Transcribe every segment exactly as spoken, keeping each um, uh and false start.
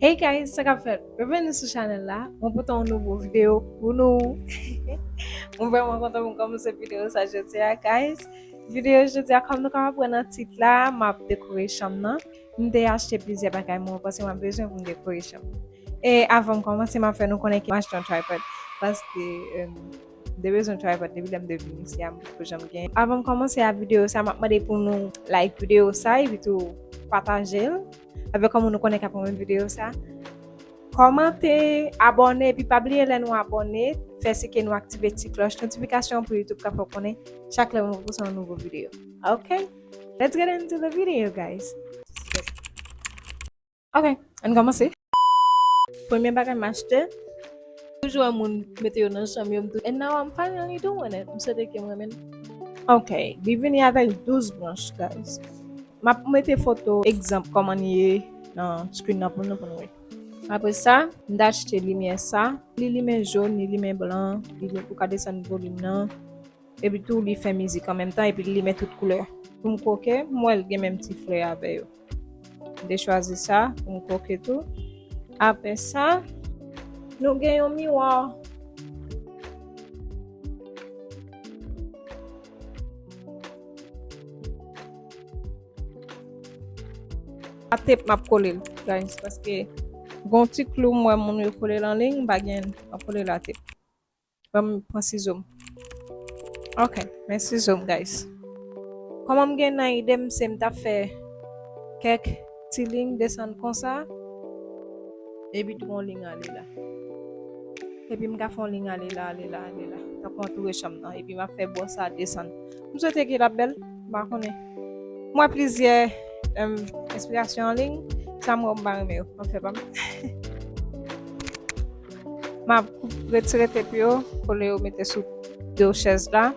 Hey guys, sa k ap fèt? Byenveni sou chanèl la. Mwen pote yon nouvo videyo pou nou. Mwen vrèman kontan pou m kòmanse videyo sa jodi a, guys. Videyo jodi a, kòm nou kapab wè nan tit la, m ap dekore chanm nan. M te achte plizyè bagay mwen panse m ap bezwen pou m dekore chanm. E avan m kòmanse, m ap fè nou konnen ke m achte yon tripod. Paske, em, m te bezwen tripod depi lè m te vin isi a, m poko janm gen. Avan m kòmanse ak videyo sa, m ap mande pou nou like videyo sa, epi tou pataje l avèk yon moun nou konnen k ap renmen videyo sa. Kòmante, abòne, epi pa bliye lè nou abòne, fè si ke nou aktive ti klòch notifikasyon pou YouTube ka fè w konnen chak lè mwen poste yon nouvo videyo. Ok? Let's get into the video, guys. Ok, ann kòmanse. Premye bagay m achte, toujou wè moun mete yo nan chanm yo, m tou, and now I'm finally doing it. M swete ke m renmen l. Ok, li vini avèk douz branch, guys. M ap mete foto egzanp kòman li ye nan screen nan pou nou, pou nou wè. Apre sa, m t achte limyè sa. Li limen jòn, li limen blan, li, ou ka desann volim nan. Epi tou, li fè mizik an menm tan, epi li limen tout koulè. Pou m kwoke, m wè l gen menm ti flè avè yo. M te chwazi sa pou m kwoke tou. Apre sa, nou gen yon miwa. A tep m ap kole l, guys, paske gon ti klou m wè moun yo kole l an liy, m pa gen, m ap kole l a tep. Ban m pran sizo m. Ok, men sizo m, guys. Kòman m gen nan ide m, se m t ap fè kèk ti liy desann konsa, epi tou yon liy ale la. Epi m ka fè yon liy ale la, ale la, ale la. Tankou antoure chanm nan. Epi m ap fè bò sa desann. M swete ke l ap bèl. M pa konnen. M wè plizyè, em, enspirasyon an liy. Sa m wè m pa renmen yo. M ap fè pa m. M ap retire tep yo, kole yo, mete sou do chèz la.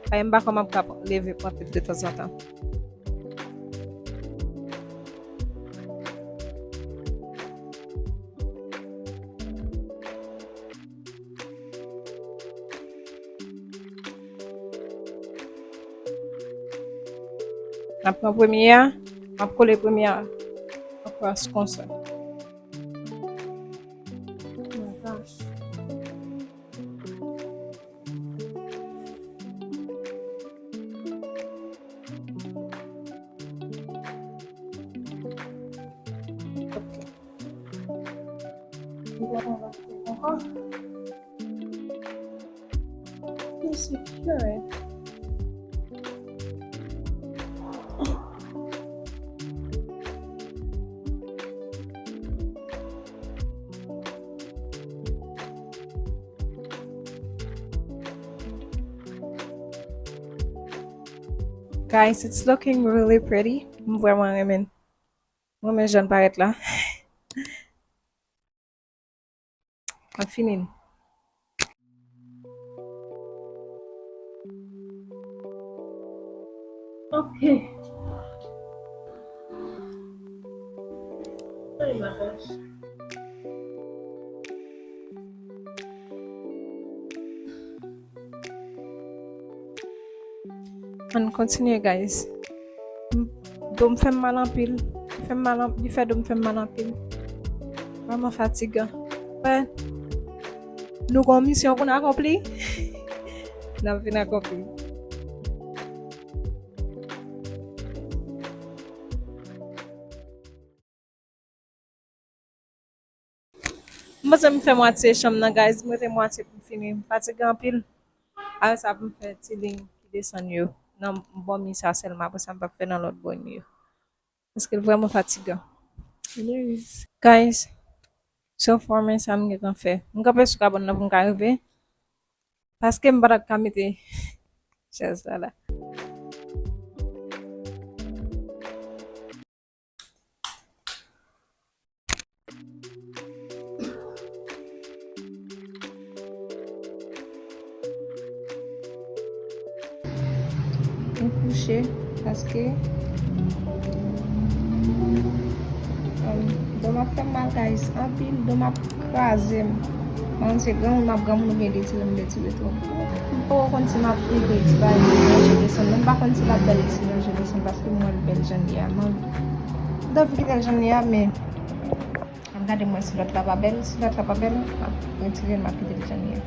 Paske m pa kwè m ap ka leve pran tep de tanzantan. N ap pran premye a, m ap kole premye a akras konsa. Oh my gosh. Ok. Li pa konn ankò. Li secure. Guys, it's looking really pretty. M vrèman renmen. M renmen jan l parèt la. M ap fini l. Ok. Ay, ma gosh. Ann kontinye, guys. M, do m fè m mal anpil. Li fè m mal an-, li fè do m fè m mal anpil. Vrèman fatigan. Wè, nou gon misyon pou n akonpli. N ap vin akonpli. M panse m fè mwatye chanm nan, guys. M rete mwatye pou m fini. M fatige anpil. Apre sa, pou m fè ti liy ki desann yo nan bò mi sa sèlman. Apre sa, m p ap fè nan lòt bò mi yo. Paske l vrèman fatigan. Anyways, guys, so far, men sa m gentan fè. M kanpe sou kabòn nan pou m ka rive. Paske m pa t ap ka mete chèz la la. Mwen kouche paske, um, do m ap fè m mal, guys, anpil, do m ap kraze m. Mwen se granmoun, m ap granmoun oubyen detire m, detire tou. M poko konn si m ap rive ti bagay nan je desann. Mwen m pa konn si l ap bèl ti nan je desann paske m wè l bèl jan l ye a. Mwen, m t anvi kite l jan l ye a, men, m Gade m wè si lòt la pa bèl. Si lòt la pa bèl, m ap retire l, m ap kite l jan l ye.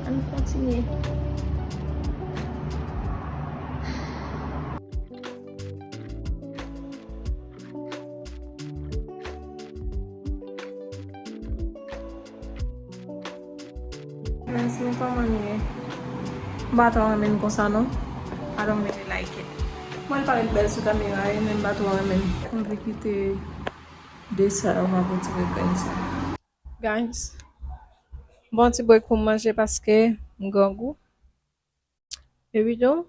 Ann kontinye. Guys, men kòman l ye? M pa twò renmen l konsa non. I don't really like it. Mwen, l parèt bèl sou kamera wi, men m pa twò renmen l. Mwen vle kite de sa yo, m ap retire grenn sa. Guys, bon ti brek pou m manje paske m grangou. Epi tou,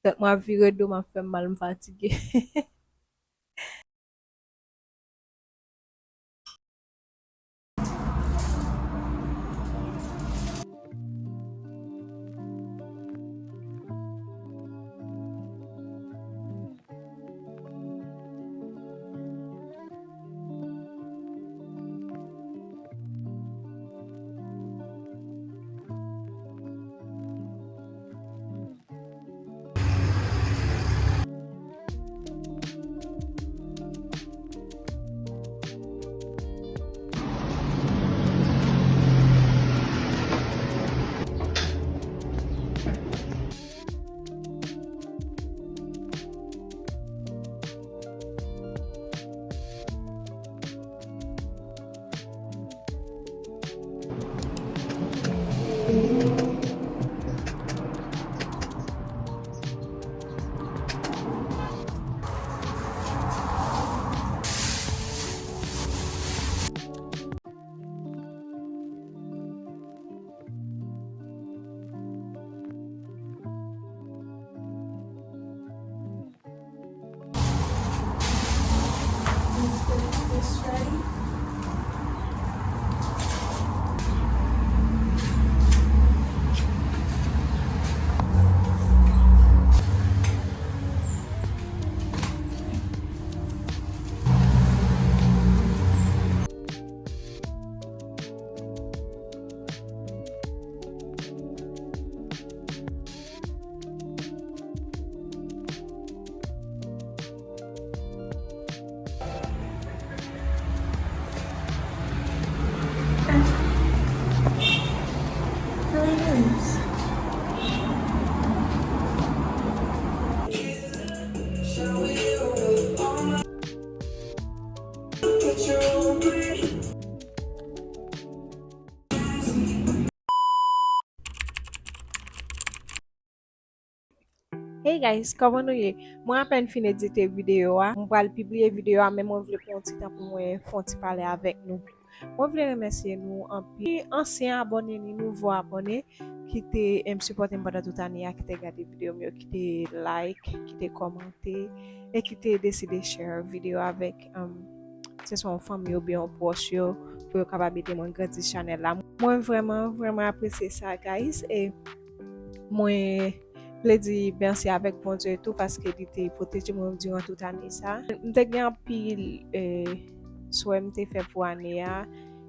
tèt mwen ap vire, do m ap fè m mal, m fatige. Hey guys, kòman nou ye? Mwen apèn fin edite videyo a. Mwen pral pibliye videyo a, men mwen vle pran yon ti tan pou mwen fè yon ti pale avèk nou. Mwen vle remèsye nou anpil. Ansyen abòne ni nouvo abòne ki te, em, sipòte m pandan tout ane a, ki te gade videyo m yo, ki te like, ki te kòmante, e ki te deside share videyo avèk, em, se swa yon fanmi oubyen yon pwòch yo, pou yo kapab ede mwen grandi chanèl la. Mwen vrèman, vrèman apresye sa, guys. E mwen vle di mèsi avèk Bondye tou, paske li te pwoteje mwen diran tout ane sa. M te gen anpil, eh, swè m te fè pou ane a,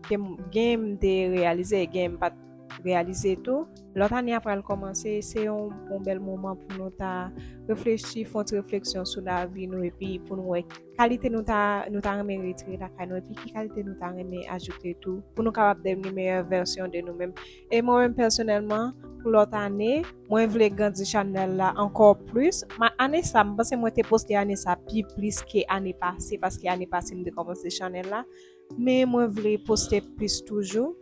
ke m, gen m te reyalize, gen m pa t reyalize tou. Lòt ane a pral kòmanse, se yon, yon bèl moman pou nou ta reflechi, fè yon ti refleksyon sou lavi nou, epi pou nou wè kalite nou ta, nou ta renmen retire lakay nou, epi ki kalite nou ta renmen ajoute tou, pou nou kapab devni meyè vèsyon de nou menm. E mwen menm pèsonèlman, pou lòt ane, mwen vle grandi chanèl la ankò plis. Ma, ane sa, m panse mwen te poste ane sa pi plis ke ane pase, paske ane pase m te kòmanse chanèl la. Men mwen vle poste plis toujou.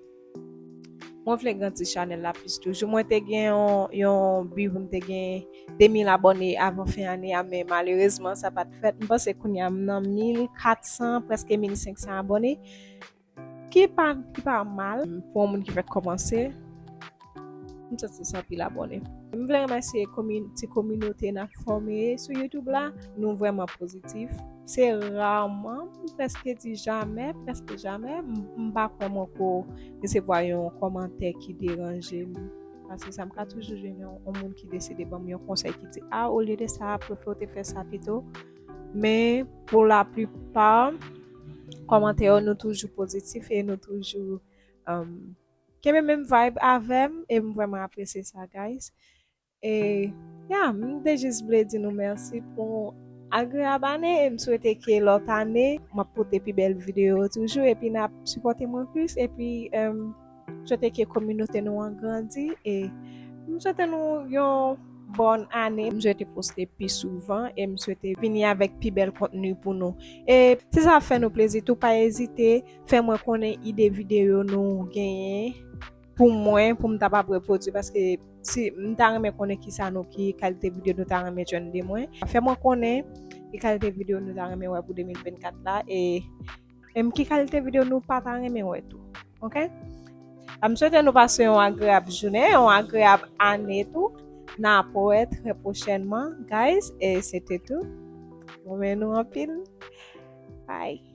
Mwen vle grandi chanèl la plis toujou. Mwen te gen yon, yon bi pou m te gen de mil abòne avan fen ane a, men malerezman, sa pa t fèt. M panse kounye a m nan mil kat san, prèske mil senk san abòne. Ki pa, ki pa mal pou yon moun ki fèk kòmanse. M santi se anpil abòne. M vle remèsye komi-, ti kominote n ap fòme sou YouTube la. Nou vrèman pozitif. Se raman, m prèske di jamè, prèske jamè, m, m pa kwè mwen ko resevwa yon kòmantè ki deranje m. Paske sa, m ka toujou jwenn yon, yon moun ki deside ban m yon konsèy ki di, "A, olye de sa, prefere w te fè sa pito." Men, pou laplipa, kòmantè yo, nou toujou pozitif e nou toujou, um, kenbe menm vibe avè m, e m vrèman apresye sa, guys. E, ya, m te jis vle di nou mèsi pou Agreab ane, e m swete ke lòt ane m ap pote pi bèl videyo toujou, epi n ap sipòte mwen plis, epi um, swete ke kominote nou an grandi, e m swete nou yon bòn ane. M swete poste pi souvan, e m swete vini avèk pi bèl kontni pou nou. E si sa fè nou plezi tou, pa ezite fè mwen konnen ide videyo nou genyen pou mwen, pou m ta pa repwodui, paske si m ta renmen konnen ki sa nou, ki kalite videyo nou ta renmen jwenn de mwen. Fè mwen konnen ki kalite videyo nou ta renmen wè pou de mil vennkat la, e menm ki kalite videyo nou pa ta renmen wè tou. Oke? M swete nou pase yon agreab jounen, yon agreab ane tou. N a wè trè pwochènman, guys, e se te tou. Mwen renmen nou anpil. Bye.